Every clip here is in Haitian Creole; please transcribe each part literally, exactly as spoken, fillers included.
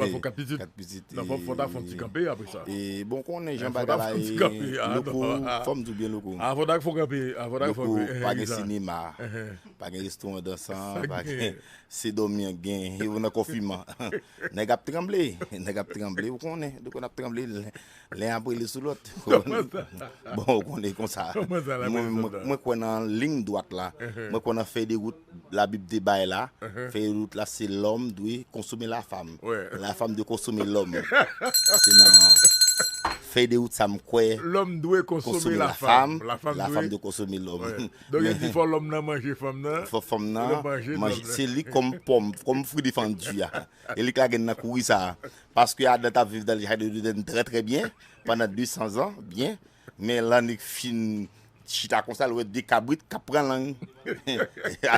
Fò kat pitit. Kat pitit. Non, fò, fò ta fè yon ti kanpe apre sa. E bon, konnen jan bagay la ye, Louko, fò m di w byen, Louko. Ah, fò ta fè kanpe, ah, fò ta fè kanpe. Louko, pa gen sinema, pa gen restoran dansan, pa gen, se dòmi an gen, e ou nan konfinman. Nèg ap tranble, nèg ap tranble, ou konnen, Louko n ap tranble, len ap rele sou lòt. Bon, ou konnen konsa. Mwen, mwen, mwen kwè nan liy dwat la. Mwen kwè nan fèy de wout Labib te bay la. Fèy de wout la, se lòm dwe konsome lafam. Lafam dwe konsome lòm. Se nan fèy de wout sa m kwè. Lòm dwe konsome lafam. Lafam dwe konsome lòm. Donk, yo di fò lòm nan manje fanm nan. Fò fanm nan manje. Se li kòm pòm, kòm fwi defandi a. E li k lage n nan kouri sa a. Paske Adan t ap viv dans le jardin d'Éden trè, trè byen, pandan de san zan, byen. Men lè nèg fin chita konsa, l wè de kabrit k ap pran lang.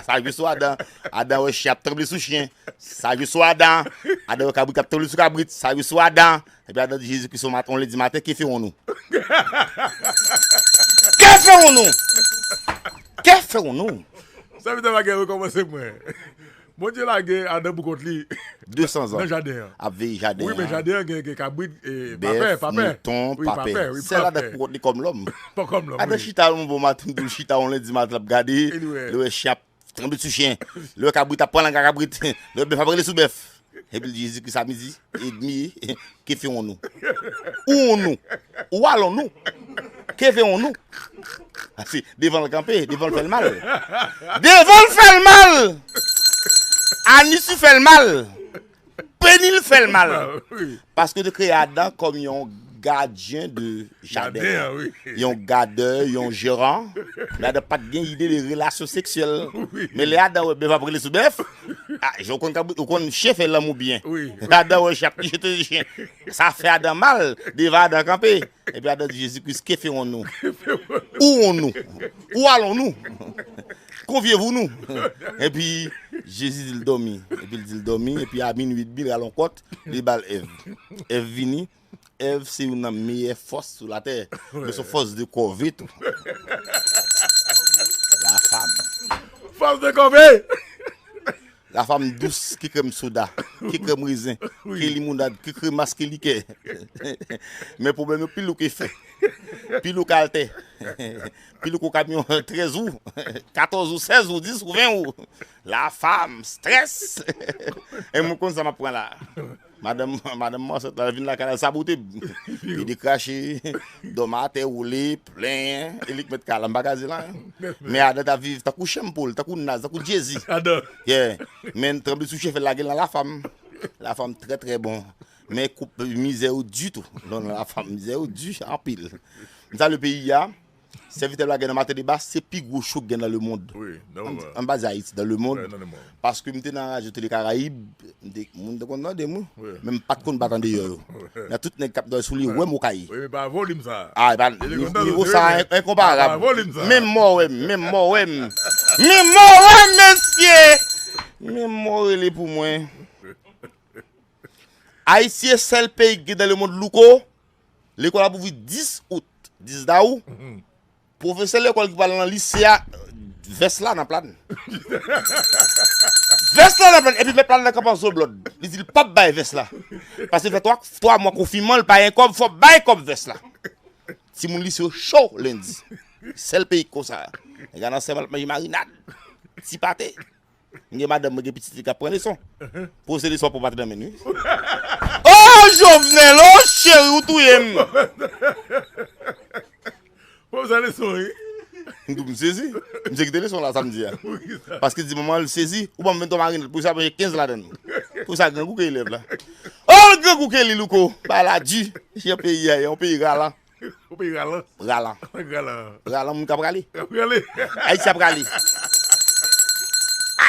Sa jwe sou Adan. Adan wè chen ap tranble sou chen. Sa jwe sou Adan. Adan wè kabrit k ap tranble sou kabrit. Sa jwe sou Adan. Epi Adan di Jezi Kris yon mat-, yon lendi maten, que ferons-nous? Que ferons-nous? Que ferons-nous? Sèvitè la gen rekòmanse mwen. Bondye lage Adan pou kont li. De san zan. Nan jaden an. Ap veye jaden an. Wi, men jaden an gen, gen kabrit, e, bèf, papè, papè. Mouton, wi, papè, papè, wi, sèl Adan pou kont li kòm lòm. Pa kòm lòm, Adan wi. Chita yon bon maten, tou chita yon lendi maten, l ap gade, li wè chen ap tranble sou chen, li wè kabrit ap pran lang a kabrit, li wè bèf ap rele sou bèf. Epi l di Jezi Kris a midi edmi, que ferons-nous? Où on nous? Où allons-nous? Que ferons-nous? Se devan l kanpe, devan l fè l mal. Devan l fè l mal! Anisi fè l mal! Penil fè l mal! Paske yo te kreye Adan kòm yon gadyen de jaden. Jaden an, wi. Yon gadè, yon jeran. Men Adan pa t gen ide de relasyon seksyèl. Wi. Men lè Adan wè bèf ap rele sou bèf, ah, ou konn kabrit, ou konn chen fè lanmou byen. Wi. Adan wè chen ap jete chen. Sa fè Adan mal, devan Adan kanpe. Epi Adan di Jezi Kris, que ferons-nous? Où on nous? Où allons-nous? Conviez-vous nous? Epi Jezi di l dòmi. Epi l di l dòmi. Epi a minui edmi, l rale yon kòt, li ba l Èv. Èv vini. Èv se youn nan meyè fòs sou latè. Men se yon fòs de kòve tou. La femme. Fòs de kòve! La femme douce, ki krèm soda, ki krèm rezen, ki limounad, ki kremas, ki likè. Men pwoblèm yo pi lou ke fè, pi lou ke altè, pi lou ke kamyon trèz ou, katòz ou, sèz ou, dis ou, ven ou. La femme, stress. E mwen konn sa m ap pran la. Madanm, madanm Monsèt la vin lakay la, l sabote m. Pede krache, dòmi atè, woule, plenyen, e li k mèt kay la, m pa ka di l anyen. Men Adan t ap viv tankou chanm pou l, tankou Naz, tankou Jay-Z. Adan. Yeah. Men tranble sou chen fè l lage l nan lafam. Lafam trè, trè bon. Men koup mizè yo di tou. Non, nan lafam, mizè yo di anpil. M salye peyi a. Sèvitè Black nan Maten Deba, se pi gwo cho k gen nan lemond. Wi, an Baz Ayiti, nan lemond. Paske m te nan radyo Tele Karayib, m te, moun te konn tande m, wi. Men m pa t konn bat andeyò yo. Nan tout nèg k ap dòmi sou li, wè m okay. Wi, men pa volim sa. Ah, e pa nivo sa, enkonparab. Menm mò wè m, menm mò wè m. Menm mò wè m, mesye. Menm mò rele pou mwen. Ayiti se sèl peyi ki gen nan lemond louko. Lekòl ap ouvri dis out, dis dawou. Pwofesè lekòl ki pral nan lise a, vès la nan pla n. Vès la nan pla n, epi mèt pla n nan kanpe an zoblòd. Li di l p ap bay vès la. Paske fè twa, twa mwa konfinman, l pa gen kòb, fò bay kòb vès la. Timoun lise yo cho lendi. Sèl peyi ki konsa. Nèg la nan sèman l ap manje marinad, ti pate. M gen madanm mwen, gen pitit li k ap pran leson. Poze leson pou pa t nan men n, wi. Oh, Jovenel, oh, cheri, ou touye m. Poze leson, wi. M di w, m sezi. M se kite leson la samdi a. Poukisa? Paske di manman l sezi, ou ban m venntwa marinad, pou sa manje kenz ladan l. Pou sa grangou ke elèv la. Oh, grangou ke li, louko. Bagay la di. Jan peyi a ye, yon peyi ralan. Ou peyi ralan. Ralan. Ralan. Ralan, moun k ap rale. K ap rale. Ayiti ap rale.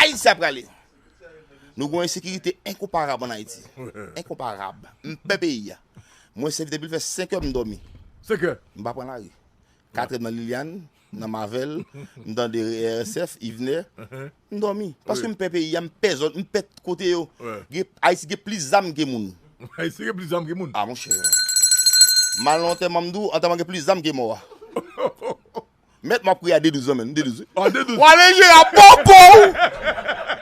Ayiti ap rale. Nou gen yon ensekirite enkonparab ann Ayiti. Enkonparab. M pè peyi a. Mwen, se depi l fè senk è m dòmi. Senk è? M pa pran lari. Katrè m nan Liliane, nan Mavel, m tande R S F, Yvener, m dòmi. Paske m pè peyi a, m pè zòn, m pè kote yo. Gen, Ayiti gen plis zam ke moun. Ayiti gen plis zam ke moun. Ah, monchè. M al nan antèman, m di w, antèman gen plis zam ke mò a. Mèt m ap kriye a de douz lan menm, de douz. Ah, de douz. W ale jere a poko!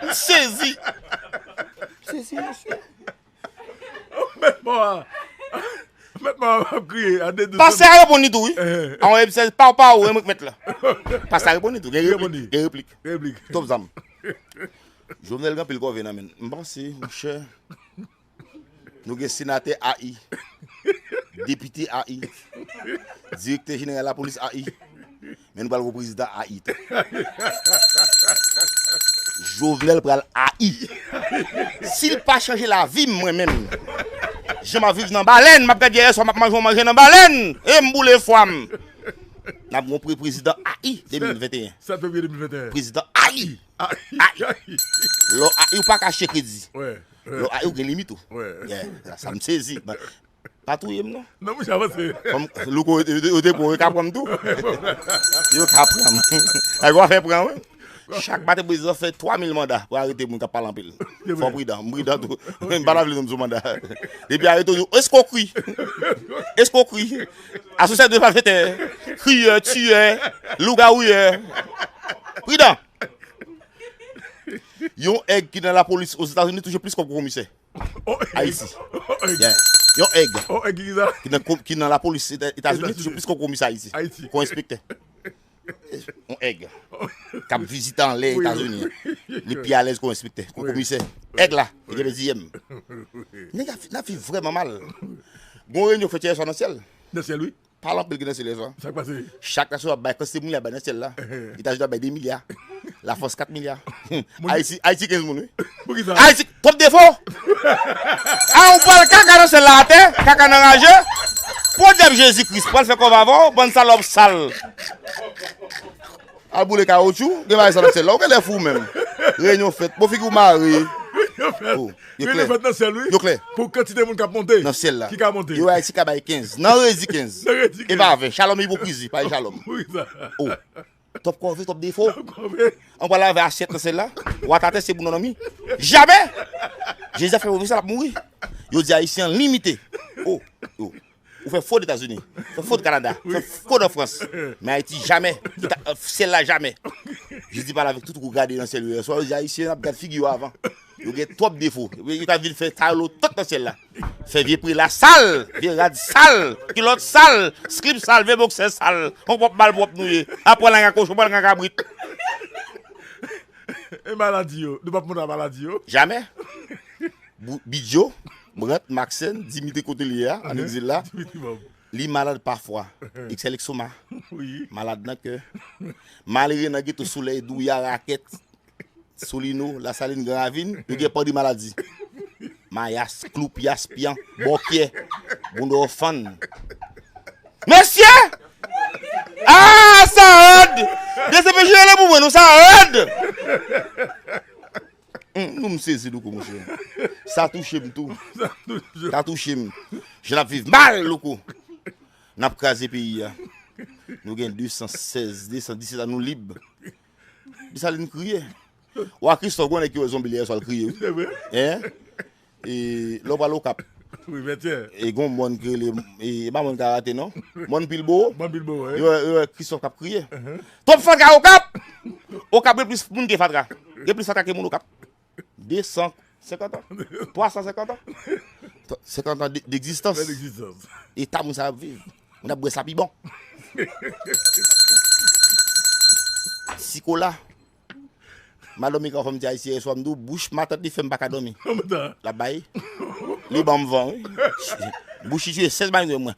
M sezi. M sezi, mesye. Mèt mò a. Mèt mò a ap kriye. A de douz. Pastè a reponn li tou, wi. An wè, se pa w, pa w, Enrik mèt la. Pastè a reponn li tou. Gen replik. Gen replik. Replik. Twòp zam. Jovenel gen anpil kòve nan men l. M panse, monchè, nou gen senatè A I, depite A I, direktè jeneral lapolis A I, men nou pral gen prezidan A I tou. Jovenel pral A I. Si l pa chanje lavi m, mwen menm, jan m ap viv nan balèn, m ap gade yè swa m ap manje yon manje nan balèn, e m boule fwa m. N ap gen pre-, prezidan A I de mil venteyen. Sèt fevriye de mil venteyen. Prezidan A I. A I. A I. Lè w A I, ou pa ka achte kredi. Wè. Lè w A I, ou gen limit ou. Wè. Yeah, sa, sa m sezi. Pa touye m, non. Non, mouche, avanse. Kòm Louko, yo te, yo te pran, yo ka pran m tou. Yo ka pran m. Ay, w a fè pran, wi. Chak maten, prezidan fè twa mil manda pou arete moun k ap pale anpil. Fò w pridan, m pridan tou. M pa ta vle non m sou manda. Depi arete w, eskokri. Eskokri. Asosyasyon de malfetè. Kriyè, tiyè, lougawouyè. Pridan. Yon èg ki nan lapolis Ozetazini touche plis kòb ke komisè. Ayiti. Yeah. Yon èg. Yon èg ki sa? Ki nan ko-, ki nan lapolis Eta-, Etazini touche plis kòb ke komisè Ayiti. Ayiti. Ke yon enspektè. Yon èg. K ap vizite anlè Etazini. Li pi alèz ke yon enspektè. Ke yon komisè. Èg la. Li genlè diyèm. Nèg la, n ap viv vrèman mal. Gon reyinyon k fèt yè swa nan syèl. Nan syèl, wi. Pale anpil ki nan syèl yè swa. Sa k pase? Chak nasyon ap bay kantite moun y ap bay nan syèl la. Etazini ap bay de milya. Lafrans kat milya. Ayiti, Ayiti kenz moun, wi. Poukisa? Ayiti, twòp defo. A, ou pral kaka nan syèl la atè, kaka nan raje. Podyab Jezi Kris pral fè kòve avè w, bann salòp sal. Al boule kawotchou, gen bagay sa nan syèl la. Ou genlè fou menm. Reyinyon fèt. Bon, figi w mare. Reyinyon fèt. Oh, yo klè. Reyinyon fèt nan syèl, wi. Yo klè. Pou kantite moun k ap monte. Nan syèl la. Ki ka monte. Yo Ayiti ka bay kenz. Nan redi kenz. Nan redi kenz. E pa ven. Shalom ipokrizi, pa Shalom. Wi, sa. Oh. Twòp kòve, twòp defo. Twòp kòve. An pral lave asyèt nan syèl la. Watatè se pou non non mi. Jamè! Jezi ap fè pwofesi l ap mouri. Yo di Ayisyen an limite. Oh, oh. Ou fè fwod Etazini, fè fwod Kanada, fè fwod an Frans. Men Ayiti, jamè. Eta-, syèl la, jamè. Jezi pale avèk tout ou gade nan syèl yo yè swa, yo di Ayisyen ap gad figi yo avan. Yo gen twòp defo. Yo ka vin fè taylo tout nan syèl la. Fè vye prela sal, vye rad sal, kilòt sal, slip sal, vye boksè sal. On pwòp malpwòp nou ye. Apre langa kochon, pral langa kabrit. E maladi yo? Nou p ap montre maladi yo? Jamè. Bou-, Bidjo, Brandt, Maxène, Dimitri kote li ye a, an egzil la. Dimitri Bob. Li malad pafwa. Excel Exoma. Wi. Malad nan kè. Malere nan geto Solèy, Douya, Rakèt, Solino, Lasalin, Gran Ravin, yo gen pandri maladi. Mayas, kloupyas, pyan, bòkyè, bounda fann. Mesye! Ah, sa rèd! D C P J rele pou mwen, non, sa rèd! Hum, nou m sezi, Louko, monchè. Sa touche m tou. Sa touche m. Sa touche m. Jan n ap viv mal, Louko. N ap kraze peyi a. Nou gen de san sèz, de san disèt an, nou lib. Desalin kriye. Wa Kristòf, gon nèg ki wè zonbi li yè swa l kriye, wi. Se vre? Hein? E lè w pral Okap. Wi, vètyè. E gon mòn ki rele, e, e pa mòn karate, non. Mòn Pilbo. Mòn Pilbo, wi. Yo, yo, Kristòf k ap kriye. Twòp fatra Okap! Okap gen plis moun ke fatra. Gen plis fatra ke moun Okap. De san senkant an. Twa san senkant an. Senkant an de, degzistans. Degzistans. Eta moun sa ap viv. Moun ap bwè sa pi bon. Sikola. M al dòmi kay yon fanm ti ayisyen yè swa, m di w, bouch matant li fè m pa ka dòmi. L ap bay. Li ban m van, wi. Bouch li tiye sèz mayi mwen.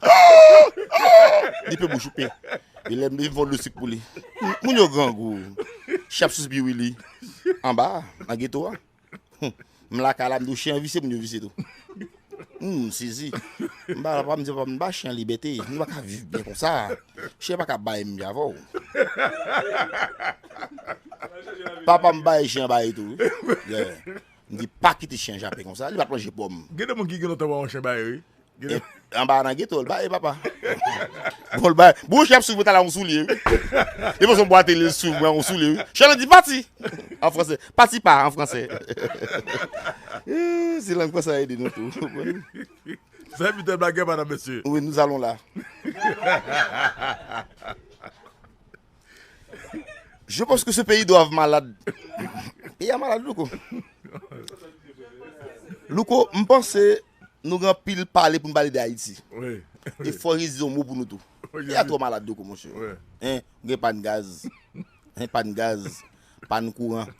Li pe bouch ou pe. E lè m vin fè yon dlo sik pou li. Moun yo grangou. Chap sous biwili. Anba, nan geto a. M lakay la, m di w chen an visye, moun yo visye tou. Hmm, m sezi. M ba papa m, di papa m, ba chen an libète. Nou pa ka viv byen konsa. Chen pa ka bay m avè w. Papa m bay chen an bay tou, wi. Yeah. M di, pa kite chen an jape konsa. Li pa t manje pòm. Gen de moun ki gen lontan pa wè yon chen bay, wi. E, anba nan geto, l bay, papa. Bon, l bay. Bon, chen ap swiv mwen, talè yon soulye, wi. Li panse yon bwa tele, l swiv mwen, yon soulye, wi. Chen an di, pati! An fransè. Pati pa, an fransè. Eh, se lang fransè a ede nou tou. Sèvitè blagè, madam, mesye. Oui, nous allons là. Je pense que ce pays doit malad. Peyi a malad, Louko. Louko, m panse Nou gen anpil pale pou n pale de Ayiti. Wi. E fò Jezi di yon mo pou nou tou. Fò Jezi. Peyi a twò malad, Louko, monchè. Wi. Hein, gen pàn gaz. Hein, pàn gaz. Pàn kouran.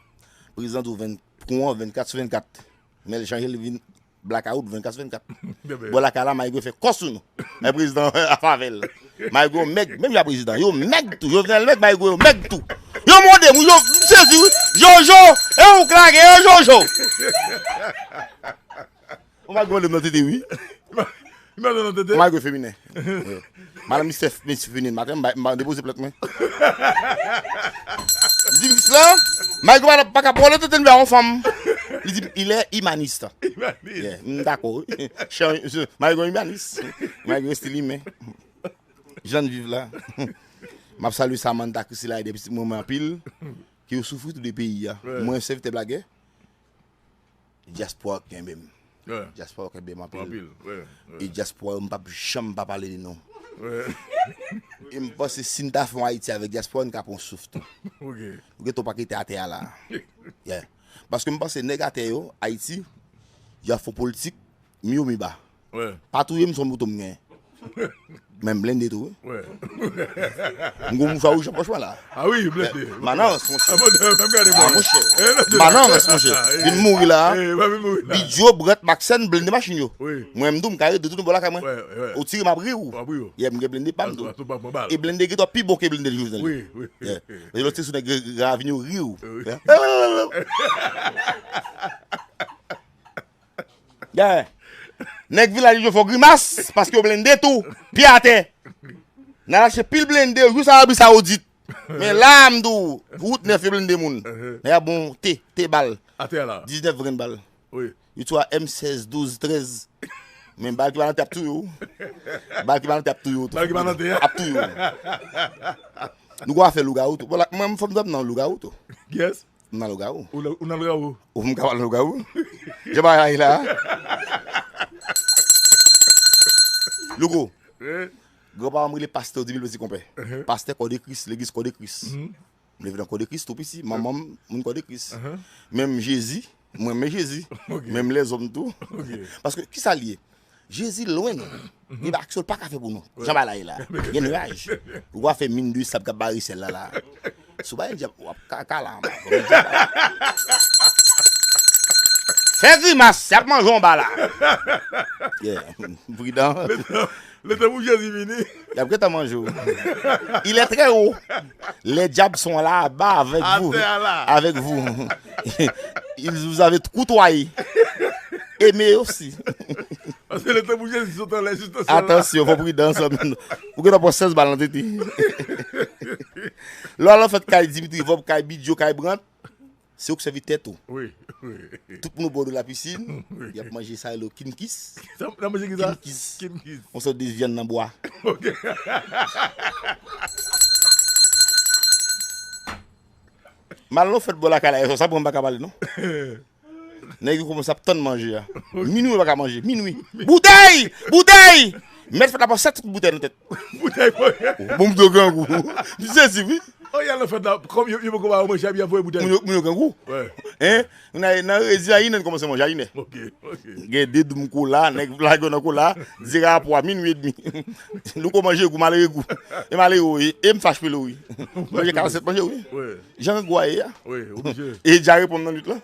Prezidan di w vennkat, kouran vennkat sou vennkat. Men l chanje, l vin blakawout vennkat sou vennkat. Bò lakay la, Maygo fè kò sou nou. Men prezidan a favè l. Maygo mèg, menm jan prezidan. Yo mèg tou. Jovenel mèg, Maygo yo mèg tou. Yo mòde moun, yo, m sezi wi. Jojo, e ou k lage, e Jojo. Ou pa gade m nan tete wi. Ou pa gade m nan tete? Maygo feminen. Madanm Steph, men si feminen maten, m ba- m ba- depoze plent mwen. M di Miss la, Maygo pa, pa ka pran tete m ba yon fanm. Li di, il est humaniste. Humaniste. Yeah, m dakò wi. Chan- Maygo humaniste. Maygo stil imen. Jan n viv la. M ap salye Samantha, Christela, e de pitit mwen, mwen anpil. Ki yo soufri tou de peyi a. Wi. Mwen, sèvitè blagè. Dyaspora kenbe m. Wi. Dyaspora kenbe m anpil. Anpil, wi, wi. E dyaspora yo, m p ap janm pa pale de nou. Wi. E m panse si n ta fè yon Ayiti avèk dyaspora, n ka pran yon souf tou. Ok. Nou gen twòp aketè atè a la. Yeah. Paske m panse nèg atè yo, Ayiti, y ap fè politik, mi wo mi ba. Wi. Pa touye m, se yon bouton m genyen. Men m blende tou wi. Wi. M gon mouchwa wouj nan pòch mwen la. A wi, blende. Manans, monchè. A, monchè, m gade. A, monchè. Manans, monchè. Vin mouri la. Bidjo, Brant, Maxène, blende machin yo. Wi. Mwen, m tou, m ka rete tou bò lakay mwen. Wi, wi. Ou tire, m ap ri w. M ap ri w. Yeah, m gen blende pa m tou. E blende gen twòp pi bon ke blende Jovenel. Wi, wi. Yeah. E lòt se sou nèg Ravin yo ri w. Wi. Yeah. Nèg Vilaj yo fè w grimas, paske yo blende tou, pye atè. N al achte pil blende, jis Arabi Sawoudit. Men la, m di w, wout nèf yo blende moun. Nèg ap bon te, te bal. Atè a la. Diznèf grenn bal. Wi. Yo twa M sèz, douz, trèz. Men bal ki pa nan te ap touye w. Bal ki pa nan te ap touye w tou. Bal ki pa nan te a. Ap touye w. Nou gon afè lougawou tou. Bon, la, mwen, m fò m dòmi nan lougawou tou. Yes. M nan lougawou. Ou nan, ou nan lougawou? Ou m ka pale lougawou? Jan bagay la ye la. Louko. Wi. Granpapa m rele pastè Dimil Peti Konpè. Pastè Kò de Kris, legliz Kò de Kris. M leve nan Kò de Kris tou piti. Manman m, moun Kò de Kris. Menm Jezi, mwen renmen Jezi. Ok. Menm lèzòm tou. Ok. Paske, kisa l ye? Jezi lwen nou. Gen bagay aksyon l pa ka fè pou nou. Jan bagay la ye la. Gen nuaj. Ou pa fè min de sab k ap bare syèl la la. Si w pa gen dyab, w ap kaka la anba. Fè grimas, y ap manje w anba la. Yeah. Pridan. Letan pou Jezi vini. Y ap gentan manje w. Il est très haut. Les diables sont là-bas avec vous. Avec vous. Ils vous avaient côtoyé. Aimé aussi. Paske letan pou Jezi sot anlè jis nan syèl la. Atansyon, fò pridan sa menm. Ou gentan pran sèz bal nan tete. Lè w al nan fèt kay Dimitri Vòb, kay Bidjo, kay Brant, se ou k sèvi tèt ou. Wi, wi. Tout moun o bò de la piscine, y ap manje sa rele kinkis. Sa, sa manje ki sa? Kinkis. Kinkis. Yon sòt de vyann nan bwa. Ok. M al nan fèt bò lakay la, sa pou m pa ka pale non. Nèg yo kòmanse ap tann manje a. Minwi yo pa ka manje. Minwi. Boutèy! Boutèy! Mèt fèt la pran sèt kout boutèy nan tèt. Boutèy manje. Bon, m tou grangou. M sezi, wi. Oh, y al nan fèt la. Kòm yo, yo poko ba yo manje, epi y ap voye boutèy. Moun yo, moun yo grangou. Wi. Hein? Moun nan, nan rezi a inè, n kòmanse manje a inè. Ok, ok. Gen de doum kola, nèg lage nan kola, zera a pwa, minwi edmi. Nou ko manje gou, malere gou. E malere, wi. E m fache pile, wi. Manje karannsèt manje, wi. Wi. Jan grangou a ye a. Wi, oblije. E dyare pran m nan nwit lan.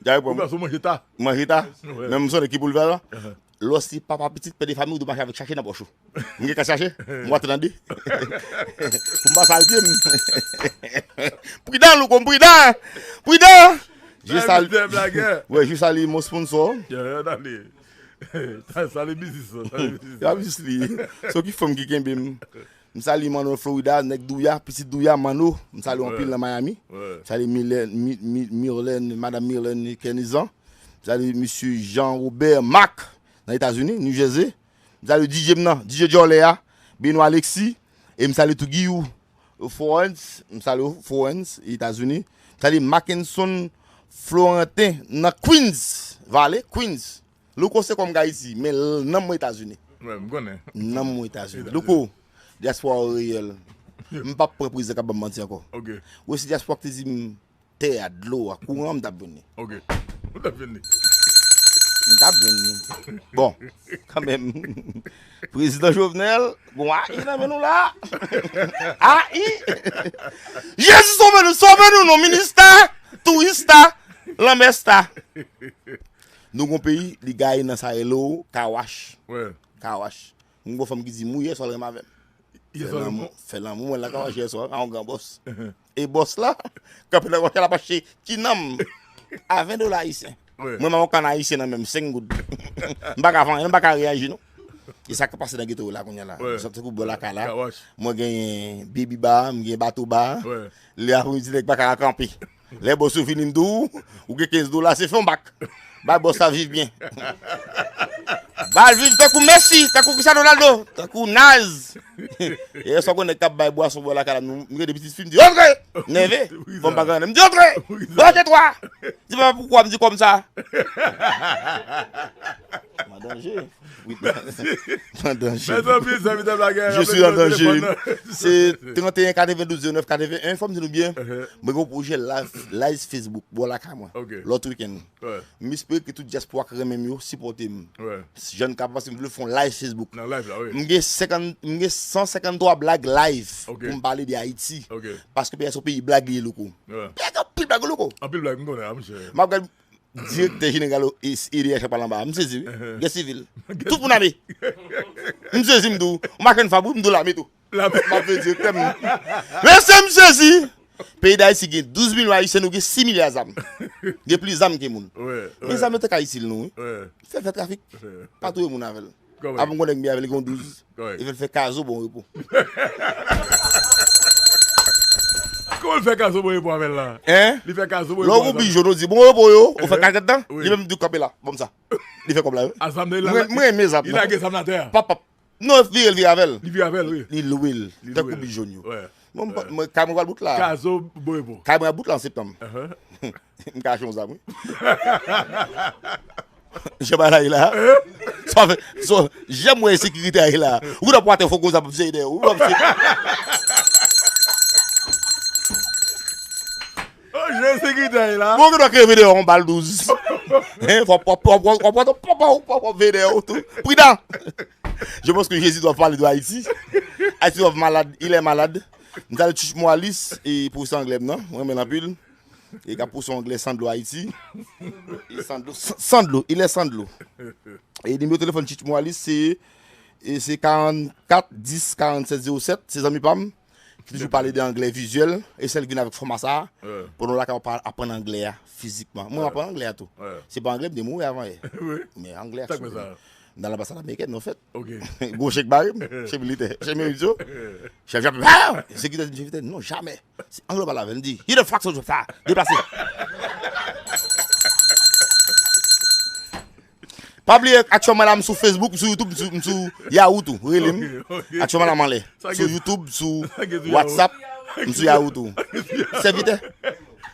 Dyare pran m. Ou manje ta. Manje ta. Wi. Menm m sonje ki pou l fè la. Lè w se papa pitit, pè de fanmi, ou dwe mache avèk chache nan pòch ou. M gen kat chache, m wate nan de. Pou m pa sal pye m. Pridan, Louko, m pridan! Pridan! Je salue, ouais, je salue mon sponsor. Salye biznis lan, salye biznis lan. Y ap jis li. Se ki fanm ki kenbe m. M salye Manno Florida, nèg Douya, pitit Douya, Manno. M salye w anpil nan Miami. M salye Milène, Mi- Mi- Mirlène, madanm Mirlène Kernizan. M salye mesye Jean Robert Marc nan Etazini, New Jersey. M salye D J m nan, D J Djòlè a, Benoît Alexis. E m salye tou Guillou Florence, m salye w Florence, Etazini. M salye Mackenson Florentin nan Queens Valley, Queens. Louko se kòm Ayiti, men l- nanm mwen Etazini. Wi, m konnen. Nanm mwen Etazini. Etazini. Louko, dyaspora w reyèl. M p ap pran prezidan k ap ban m manti ankò. Ok. Ou wè si dyaspora k te di m tè a, dlo a, kouran an, m t ap vini. Ok. Ou t ap vini. M t ap jwenn li. Bon, kanmenm. Prezidan Jovenel, gon A I nan men nou la. A I. Jezi sove nou, sove nou non, minista, tourista, lanmèsta. Nou gon peyi, li gaye nan sa rele w kawash. Kawash. M gon fanm ki di m wi, yèswa l renmen avè m. Fè lanmou, fè lanmou, mwen la kawash yèswa, a yon gran bòs. E bòs la, kanpe nan kawash la, l ap achte ti nanm a ven dola ayisyen. Mwen, m ap yon kann ayisyen nan men m, senk goud. M pa ka fè anyen, m pa ka reyaji non. E sa k ap pase nan geto yo la kounye a la. M sot tankou bò lakay la. Mwen genyen Baby Bar, m genyen Bato Bar. Lè apremidi nèg pa ka kanpe. Lè bòs yo vini m di w, ou gen kenz dola, se fè yon bak. Bay bòs la viv byen. Ba l viv tankou Messi, tankou Cristiano Ronaldo, tankou Naz. E yèswa gon nèg k ap bay bwason bò lakay la, nou, m gade pitit fi, m di, "Antre!" Nève. Bon, m pa gade, m di, "Antre! Rantre twa!" Di, "Papa, poukwa?" M di, "Kòmsa." M an danje. Wi, m an danje. Mezanmi, zanmi, dam la gen. Je suis en danger. Se trant e en, katrevendouz, zewo nèf, katreven en, fò m di nou byen. Mwen gen yon pwojè live, live Facebook, bò lakay mwen. Lòt wikenn. M espere ke tout dyaspora k renmen m yo sipòte m. Jan n ka, paske m vle fè yon live Facebook. M gen senkant, m gen san senkanntwa blag live pou m pale de Ayiti. Paske peyi a se yon peyi blag li ye, Louko. Peyi a gen anpil blag, Louko. Anpil blag, m konnen, a, monchè. M ap gade direktè jeneral E D H ap pale anba a. M sezi, wi. Gè sivil. Tout moun ame. M sezi, m di w. M mache nan fabrik, m di w lame tou. M ap veye direktè m. Mesye, m sezi. Peyi Dayiti gen douz milyon Ayisyen, nou gen sis milya zam. Gen plis zam ke moun. Men zam yo te ka itil nou, wi. Fè l fè trafik. Pa touye moun avè l. Apre m konnen m gen avè l, gen yon douz. E fè l fè kazo bon repo. Kòman l fè kazo bon repo avè l la? Hein? Li fè kazo bon repo avè l. Lè w gon bijo, nou di bon repo yo, ou fè kagèt dan, li menm di w kanpe la, bon sa. Li fè kòb la, wi. Mwen, mwen renmen zam nan. Li lage zam nan atè a. Pap, pap. Non, vire l, vire avè l. Li vire avè l, wi. Li lwe l. Tankou bijo yo. Mwen, mwen, kay mwen pral bout la. Kazo bon repo. Kay mwen ap bout la an septanm. M ka achte yon zam, wi. Jan bagay la ye la. Sa fè, sa, jan m wè ensekirite a ye la. Ou nan pwatè fò gwo zam ap seye dèyè ou. Ou ap seye. Oh, jan ensekirite a ye la. Bon, ou dwe kreve dèyè yon bal douz. Hein, fò, fò, fò, fò veye dèyè ou tou. Pridan. Je pense que Jésus doit parler de Haïti. Haïti doit malade, il est malade. M salye Tchich Moalis, e pou sa anglè m nan, mwen renmen l anpil. E k ap pouse anglè Sandlo Ayiti. E Sandlo, Sa-, Sandlo, il est Sandlo. E nimewo telefòn Tchich Moalis se, e se karannkat dis karannsèt zewo sèt, se zanmi pa m ki toujou pale de anglè vizyèl, e sèl ki vin avèk fòma sa a, pou nou la ka pa aprann anglè a fizikman. Mwen aprann anglè a tou. Se pa anglè m te mouri avan yè. Men anglè a chanje. M nan lanbasad amerikèn, an fèt. Gwo chèk bare m, chèk militè, chèk merit yo. Chèf, chèf, ah! Sekirite di m, chèf, non, jamè. Se anglè w pale avè l, m di, "He the fuck so sa, deplase." Pa bliye, aktyèlman la, m sou Facebook, m sou YouTube, m sou, m sou Yahoo tou. Rele m. Aktyèlman la, m anlè. Sou YouTube, sou WhatsApp, m sou Yahoo tou. Sèvitè.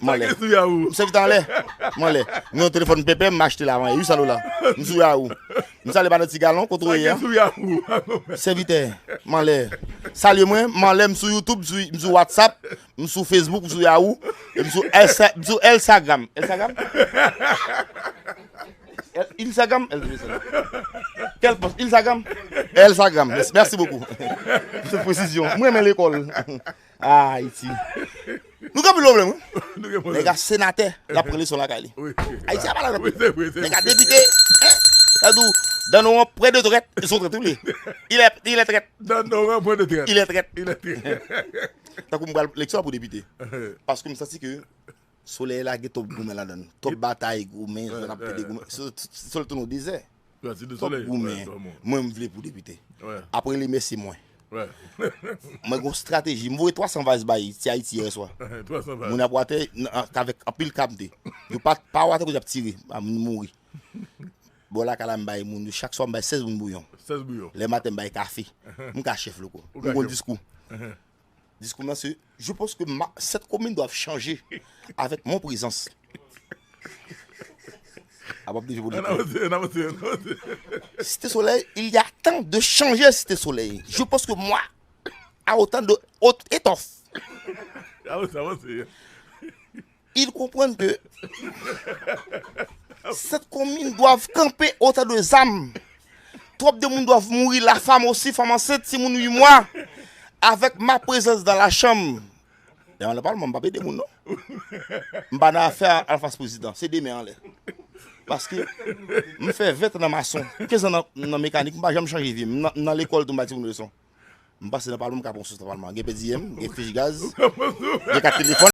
M anlè. M sèvitè anlè. M anlè. M gen yon telefòn pèpè, m achte l avan yè, uit san dola. M sou Yahoo. M salye madan Ti Galon, kote w ye a? Sèvitè, m anlè. Salye mwen, m anlè, m sou YouTube, m sou, m sou WhatsApp, m sou Facebook, m sou Yahoo, e m sou Elsa-, m sou Elsagram. Elsagram? El-, Instagram? El-, Instagram. Quel post? Instagram? Elsagram. Merci beaucoup. Cette précision. Mwen renmen lekòl. Ah, Ayiti. Nou gen anpil pwoblèm, wi. Nou gen pwoblèm. Nèg a senatè, l ap pran leson lakay li. Wi. Ayiti a pa la nan peyi. Nèg a depite, hein? Sa di w, dans nos rangs, point de traite, ils sont traîtres, wi. Il est, il est traître. Dans nos rangs, point de traite. Il est traître. Il est traître. Tankou m pral leksyon pou depite. Paske m santi ke solèy la gen twòp goumen ladan l. Twòp batay, goumen, zòn ap pede goumen. Se, se, se sòl tounen yon dezè. Twòp goumen. Mwen, m vle pou depite. Apre li, mèsi mwen. Mwen gon strateji. M voye twa san valiz bay Ti Ayiti yè swa. Moun ap watè, n-, an-, avèk anpil kamte. Yo pa, pa watè kote y ap tire. A, moun mouri. Bò lakay la, m bay moun yo, chak swa, m bay sèz moun bouyon. Lè maten, m bay kafe. M ka chèf, Louko. M gon diskou. Diskou m nan se, je pense que ma, cette commune doit changer avec mon présence. A, w ap devye pou li. Cité Soleil, il y a temps de changer Cité Soleil. Je pense que moi, à autant de haute étoffe. Ils comprennent que cette commune doivent camper autant de zam. Trop de moun doivent mourir, la femme aussi, femme enceinte, timoun uit mwa, avec ma présence dans la chambre. Demen nan palman, m p ap ede moun non. M pa nan afè al fas prezidan, se demen anlè. Paske m fè ven tan nan mason, kenz an nan, nan mekanik, m pa janm chanje vi m. M nan, m nan lekòl tou, m ba timoun leson. M pase nan palman, m ka pran sous nan palman. Gen pèdiyèm, gen fich gaz, gen kat telefòn.